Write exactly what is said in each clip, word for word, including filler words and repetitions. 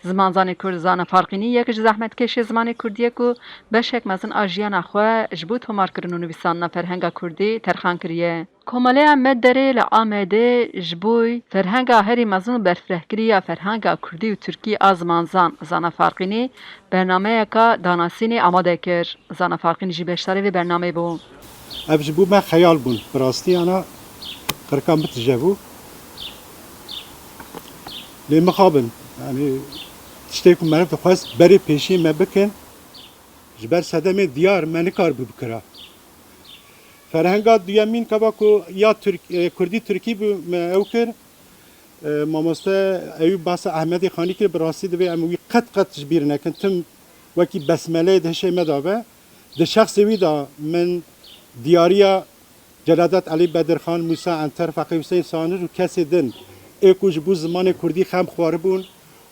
Zimanzanê Kurd Zana Farqînî yek ji zehmetkêşê zimanê Kurdî ye ku beşek mezin a jiyana xwe ji bo tomarkirin û nivîsandina ferhenga Kurdî terxan kiriye. Komeleya Medderê li Amedê ji bo ferhenga herî mezin û berfirehkirî ya ferhenga Kurdî û Tirkî a zimanzan Zana Farqînî bernameyeka danasînê amade kir. Zana Farqînî jî beşdarê vê bernameyê bû. Ev ji bo me xeyal bûn. Bi rastî ana qirika min tije bû. Lê mixabin. Yanî tiştê ku meriv dixwest berê pêşî me bikin, ji ber sedemê diyar me nikaribû bikira. Ferhenga duyemîn keva ku ya Tirk-, e, Kurdî Tirkî bû me ew kir. E, mamoste Eyûb behsa Ehmedê Xanî kir, bi rastî divê em wî qet qet ji bîr nekin. Tim wekî besmeleyê di hişê me de be. Di şexsê wî de min diyariya Celadet Elî Bedirxan, Mûsa Enter, Feqî Huseyîn Sanir û kesê din ê ku ji bo zimanê Kurdî xem xwaribûn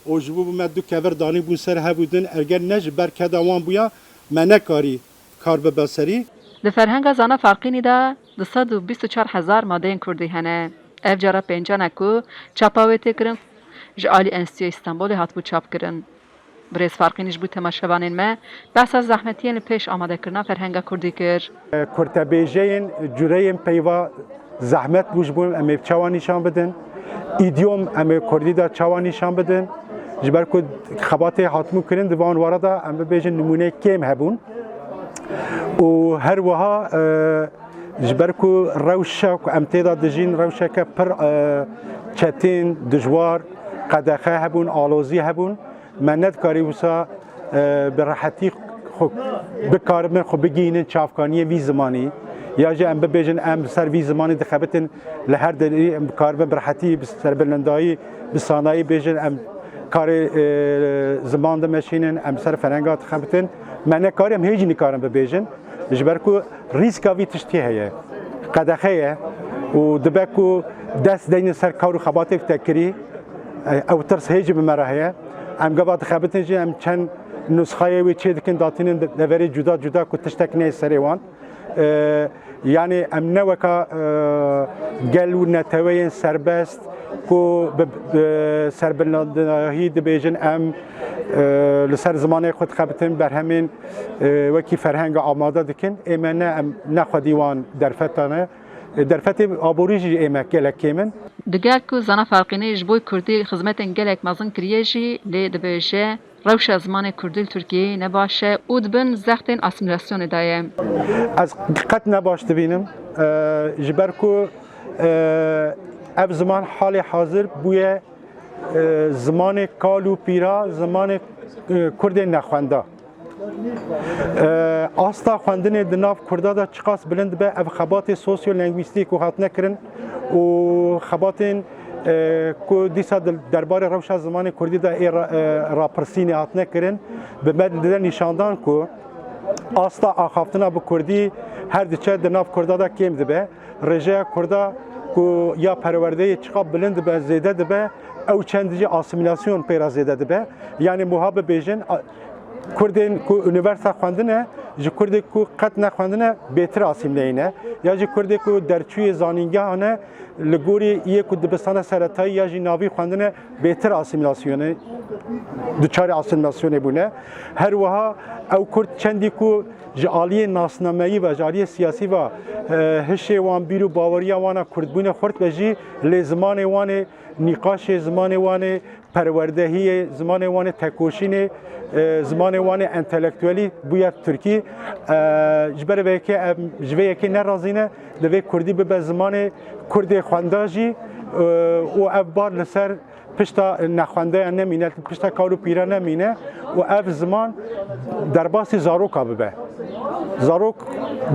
û ji bo me du kevir danîbûn ser hev û din, eger ne ji ber keda wan bûya, me nekarî kar bibe serî. Di ferhenga Zana Farqînî de du sed û bîst û çar hezar madeyên Kurdî hene. Ev cara pêncan e ku çapa wê tê kirin, ji alî Enstîtuya Îstanbulê hatibû çapkirin. Birêz Farqînî ji bo temaşevanên me behsa zehmetiyên li pêş amadekirina ferhenga Kurdî kir. Kurtebêjeyên cureyên peyva zehmet bû ji bo em ê çawa nîşan bidin, îdyom em ê Kurdî de çawa nîşan bidin, ji ber ku xebatê hatibû kirin di van wara de em bibêjin nimûneyê kêm hebûn û her wiha, e, ji ber ku rewşa ku em tê de dijîn rewşeke pir, e, çetin, dijwar, qedexe hebûn, alozî hebûn. Me nedikarî wisa, e, bi rehetî xwe bikaribin xwe bigihînin çavkaniyê vî zimanî. Ya jî em bibêjin em li ser vî zimanî dixebitin, li her derî em bikaribin bi rehetî, bi serbilindayî, bi sanayî bêjin em karê, e, ziman dimeşînin, em li ser ferenga dixebitin. Me nekarî, em hê jî nikarin bibêjin. Ji ber ku rîska vî tiştî heye, qedexe ye û dibe ku dest deynin ser kar û xebatê ku te kirî, ew tirs hê jî bi me re heye. Em gava dixebitin jî em çend nusxayê wê çê dikin, datînin deverê cuda cuda ku tiştek neyê serê wan. E, yanî em ne weka, e, gel û neteweyên serbest ku bi, bi serbilandahî dibêjin em, e, li ser zimanê xwe dixebitin, berhemên, e, wekî ferhenga amade dikin. Ê me ne, em ne xwedî wan derfetan e. E, derfetê aborî jî ê me gelek kêm in. Digel ku Zana Farqînî ji bo Kurdî xizmetên gelek mezin kiriye jî, lê dibêje, rewşa zimanê Kurdî li Tirkiyeyê ne baş e û di bin zextên asîmîlasyonê de ye. Ez qet ne baş dibînim, e, ji ber ku, e, ev ziman halê hazir bûye, e, zimanê kal û pîra, zimanê, e, Kurdên nexwenda. E, asta xwendinê di nav Kurda de çiqas bilind be, ev xebatê sosyolengwîstîk û hatine kirin û xebatên, e, ku dîsa di derbarê rewşa zimanê Kurdî de ê ra-, e, rapirsînê hatine kirin, bi me dide nîşandan ku asta axaftina bi Kurdî her diçe di nav Kurda de kêm dibe. Rêjeya Kurda ku ya perwerdeyê çiqa bilind dibe, zêde dibe, ew çend jî asîmîlasyon pê re zêde dibe. Yanî muha bibêjin, a, Kurdên ku unîversîte xwendine, ji Kurdê ku qet nexwendine bêtir asîmleyî ne. Ya jî Kurdê ku derçûyê zanîngehan e, li gorî yê ku dibistana seretayî ya jî navî xwendine bêtir asîmîlasyonê, duçarê asîmîlasyonê bûne. Her wiha ew Kurd çendî ku ji aliyê nasnameyî ve, ji aliyê siyasî ve, e, hişê wan, bîr û baweriya wan a Kurdbûnê xurt be jî, lê zimanê wan ê nîqaşê, zimanê wan ê perwerdehiyê, zimanê wan ê tekoşînê, e, zimanê wan ê entelektuelî bûye Tirkî. E, ji ber vê yekê em ji vê yekê nerazî ne, divê Kurdî bibe zimanê Kurdê xwenda jî, e, û ev bar li ser pişta nexwendeya nemîne, pişta kal û pîra nemîne û ev ziman derbasî zaroka bibe. Zarok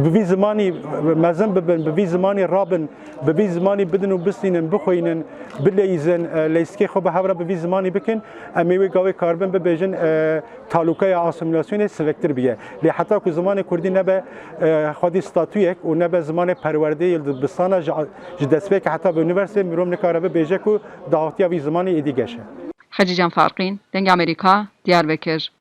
bi vî zimanî mezin bibin, bi vî zimanî rabin, bi vî zimanî bidin û bistînin, bixwînin, bileyîzin, e, leyîstikê xwe bi hev re bi vî zimanî bikin, em ê wê gavê karibin bibêjin, e, talûkeya asîmîlasyonê siviktir biye. Lê heta ku zimanê Kurdî nebe, e, xwedî statuyek û nebe zimanê perwerdeyê li dibistana ji, ji destpêkê heta bi unîversîteyê mirov nikare bibêje ku daxtiya vî zimanê êdî geş e. Xecîcan Farqîn, Dengê Amerîka, Diyarbekir.